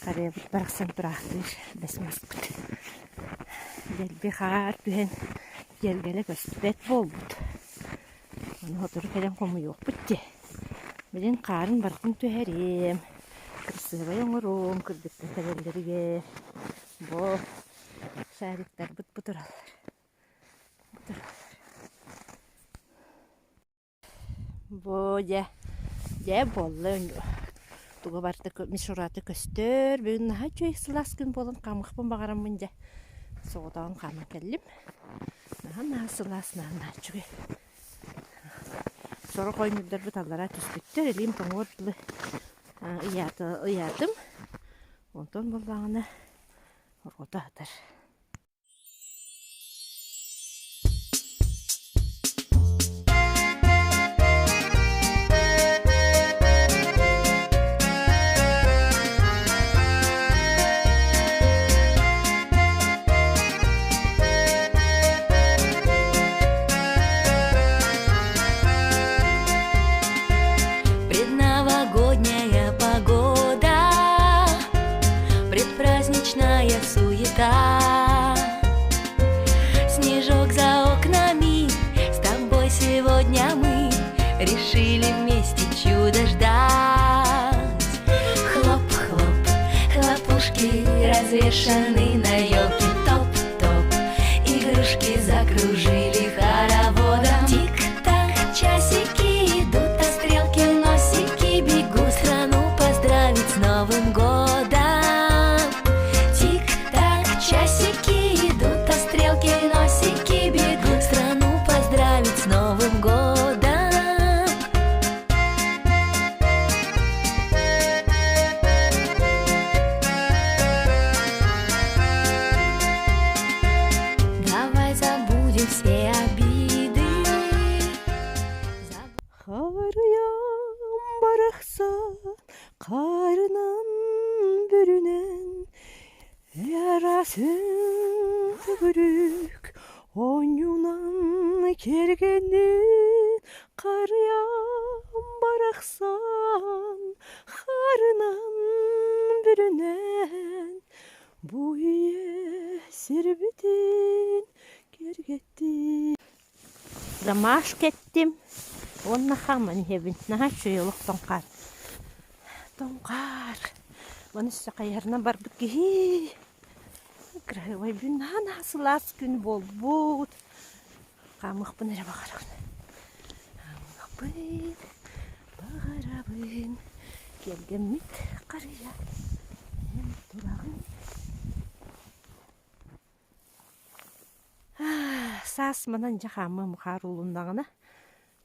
Харыйабыт барахсан тураахтыыр бэс маспыт. Дэлби хаар түһэн тиэргэнэ көстүбэт буолбут. Ону сотору кэлэн хомуйуохпут дии. Билин хаарын барытын түһэриэм, кырасыабай оҥоруом кыргыттар кэлэллэригэр. Бу шариктарбыт бу тураллар. Бу тураллар. Бу дьэ, дьэ буолла туга барыта мишурата көстөр. Бүгүн наһаа үчүгэй сылаас күн буолан хаамыахпын баҕараммын дьэ соҕотоҕун хааман кэллим. Наһаа наһаа сылаас, наһаа наһаа үчүгэй. Сорох оонньуурдарбыт аллараа түспүттэр, илиим тоҥуор дылы ыйаата ыйаатым. Онтон буоллаҕына орҕото сытар. Предновогодняя погода, предпраздничная суета. Снежок за окнами, с тобой сегодня мы решили вместе чудо ждать. Хлоп-хлоп, хлопушки развешаны на елке топ-топ. Игрушки закружили хороводом. Тик-так, часики идут, а стрелки носики бегут страну поздравить с Новым годом. Тик-так, часики идут, а стрелки носики бегут страну поздравить с Новым годом. Давай забудем все обиды. Харыйам барахсан харынан бүрүнэн Арасын төгүрүк оонньуунан кэргэнин Харыйам барахсан харынан бүрүнэн Бу үйэ сирбитин киэргэттин Гамаш кэттим уонна хааман иһэбин. Наһаа үчүгэй олох тоҥхаар. Тоҥхаар. Маны өссө хайыһарынан барбыт киһи. Кыраһыабай күн наһаа наһаа сылаас күн буолбут. Хаамыахпын эрэ баҕарабын. Хаамыахпын баҕарабын. Киэргэммит харыйа эн тураҕын. Саас манан дьэ хаамыам хаар уулуннаҕына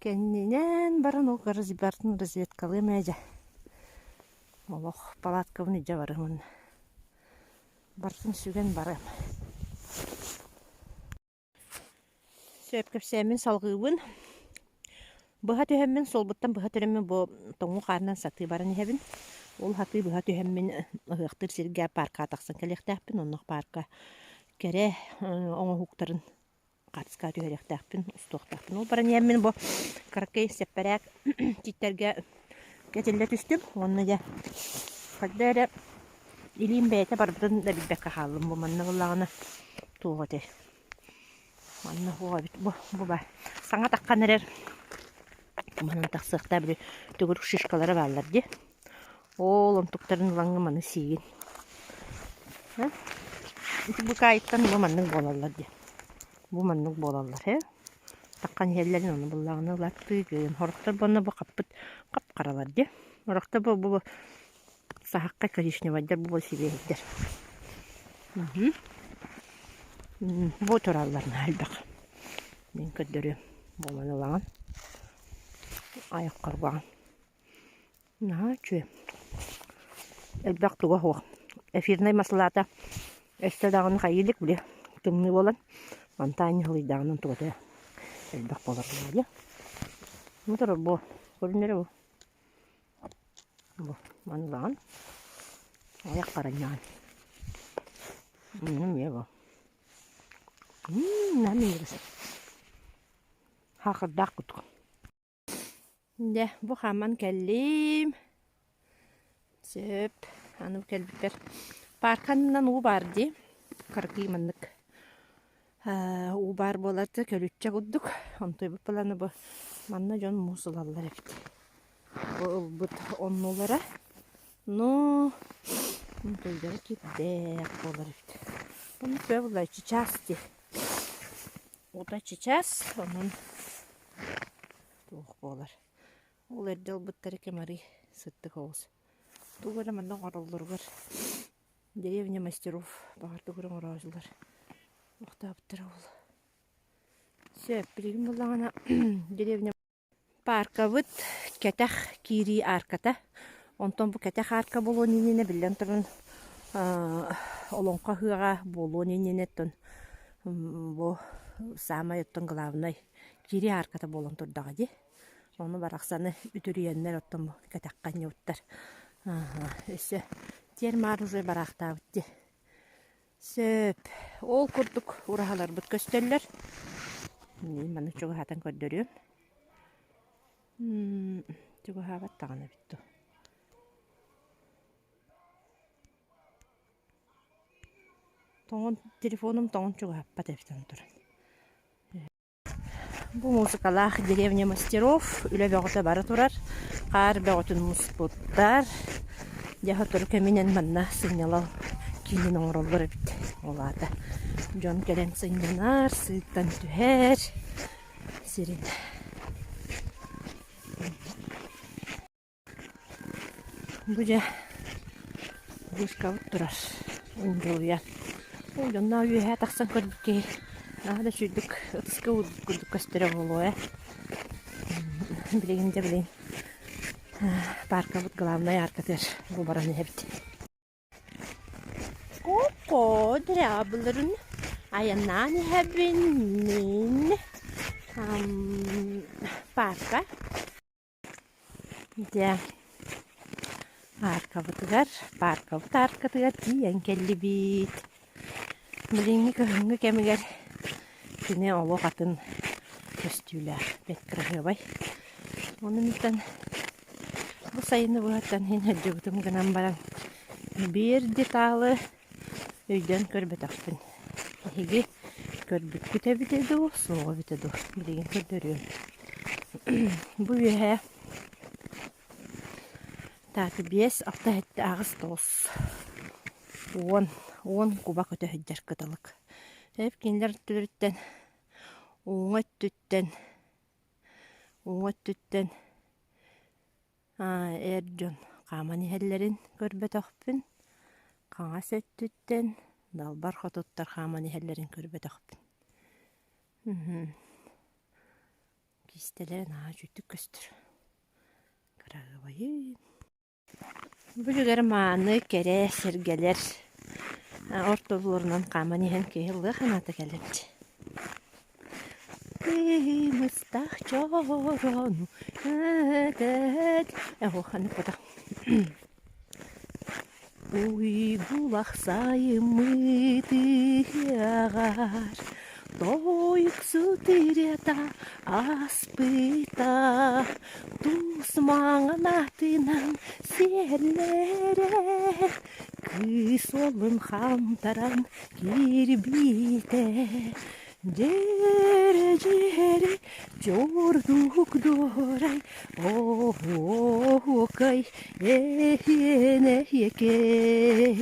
кэннинэн баран ол барытын разведкалыам ээ дьэ. Олох палаткабын илдьэ барыам уонна барытын сүгэн барыам. Сөп кэпсээммин салҕыыбын. Быһа түһэммин, суолбуттан быһа түһэммин бу тоҥуу хаарынан сатыы баран иһэбин. Ол сатыы быһа түһэммин ыһыахтыыр сиргэ пааркаҕа тахсан кэлиэхтээхпин. Онно паарка кэрэ оҥоһуктарын хаартыскаҕа түһэриэхтээхпин, устуохтаахпын. Ол баран иһэммин бу кыракый сэппэрээк тииттэргэ кэтиллэ түстүм уонна дьэ хайда эрэ илиим бэйэтэ барбытын да билбэккэ хааллым. Бу манна буоллаҕына туох этэй Манна суох эбит бу бу баар. Саҥа таххан эрэр манан тахсыахтаах били төгүрүк шишкалара бааллар дии. Ол онтуктарын ылаҥҥа маны сиигин. Ити букаайыттан бу маннык буолаллар дии. Бу маннык буолаллар ээ. Таххан иһэллэрин ону буллаҕына ылаттыыгын. Сорохтор буонна бу хаппыт хап-харалар дии. Сорохтор бу бу Саһахха коричневайдар бу сибиэһэйдэр. Бу тураллар наһаа элбэх. Мин көрдөрүөм. Буолан ылаҕын. Айах хорбоҕун. Наһаа үчүгэй. Элбэх туга суох. Эфирнай маслата өссө даҕаны хайыы илик били тымныы буолан мантан ыһылыйдаҕынан тугата элбэх буолар буолуо. Бу турар бу көрүнэрэ бу. Бу маны ылаҕын, айах харанньаҕын. Эмиэ бу. Наһаа минньигэс. Хаахырдаах курдук. Дьэ, бу хааман кэллим. Сөп. Аны кэлбиппэр паарка аннынан уу баар дии. Кыракый маннык уу баар буолар да көлүччэ курдук. Онтуйбут баланы бу манна дьон муус ылаллар эбит. Бу ылбыт оннулара. Но онтуйдара кирдээх буолар эбит. Оннук бөҕө буолла чычаас дии. Уута чычаас, онон туох буолар. Ол эрдэ ылбыттара кэм арый сыттык оҕус. Тугу эрэ манна оҥороллоругар деревня мастеров баҕар тугу эрэ оҥороочулар охтообуттара буолуо. Сөп, билигин буоллаҕына деревня пааркабыт кэтэх киирии аарката. Онтон бу кэтэх аарка буолуон иннинэ биллэн туран олоҥхо ыһыаҕа буолуон иннинэ оттон бу саамай оттон главнай киирии аарката буолан турдаҕа дии. Ону барахсаны үтүрүйэннэр оттон кэтэххэ анньыбыттар. Өссө термаар уже бараахтаабыт дии. Сөп. Ол курдук ураһаларбыт көстөллөр. Мин маны чугаһатан көрдөрүөм. Чугаһаабат даҕаны эбит дуу. Тоҥон телефонум тоҥон чугаһаппат эбит аны туран. Бу музыкалаах деревня мастеров үлэ бөҕөтө бара турар. Хаар бөҕөтүн муспуттар. Дьэ сотору кэминэн манна сынньалаҥ киинин оҥороллор эбит. Ол аата дьон кэлэн сынньанар, сыыттан түһэр сирин. Бу дьэ вышкабыт турар ундьулуйан. Ол дьонноох үөһээ тахсан көрбүт киһи наһаа да үчүгэйдик ытыска уурбут курдук көстөрө буолуо ээ. Билигин дьэ билигин пааркабыт главнай аркатыгар бу баран иһэбит. Коко дырабыларын айаннаан иһэбин мин паарка Дьэ, ааркабытыгар, пааркабыт ааркатыгар тиийэн кэллибит. Билиҥҥи кыһыҥҥы кэмигэр кини олох атын көстүүлээх, бэрт кыраһыабай. Онон бу сайыны быһаттан иһин сылдьыбытым гынан баран биир деталы Өйдөөн көрбөтөхпүн. Эһиги көрбүккүт эбитэ дуу, суоҕа эбитэ дуу, билигин көрдөрүөм. Бу үөһэ так 5, 6, 7, 8, 9, 10, 10 куба көтө сылдьар кыталык. Эп кинилэр өттүлэриттэн уҥа өттүттэн уҥа өттүттэн Эр дьон хааман иһэллэрин көрбөтөхпүн, хаҥас өттүттэн далбар хотуттар хааман иһэллэрин көрбөтөхпүн. Киистэлэрэ наһаа үчүгдүк көстөр. Кыраһыабайын. Бу үлүгэр мааны, кэрэ сэргэлэр ортолорунан хааман иһэн киһи ыллыах санаата кэлэр дии. Кыымыстах чорону өтөт Оһуоханы Уйгулах сайыммыт ыһыаҕар Тойуксут ырыата аспыта Туус маҥан атынан сиэллэрэ Кыыс уолун хантаран киирбитэ Дьиэрэ-дьиэрэ чуордук дуорай оһуокай эһиэн эһиэкэй.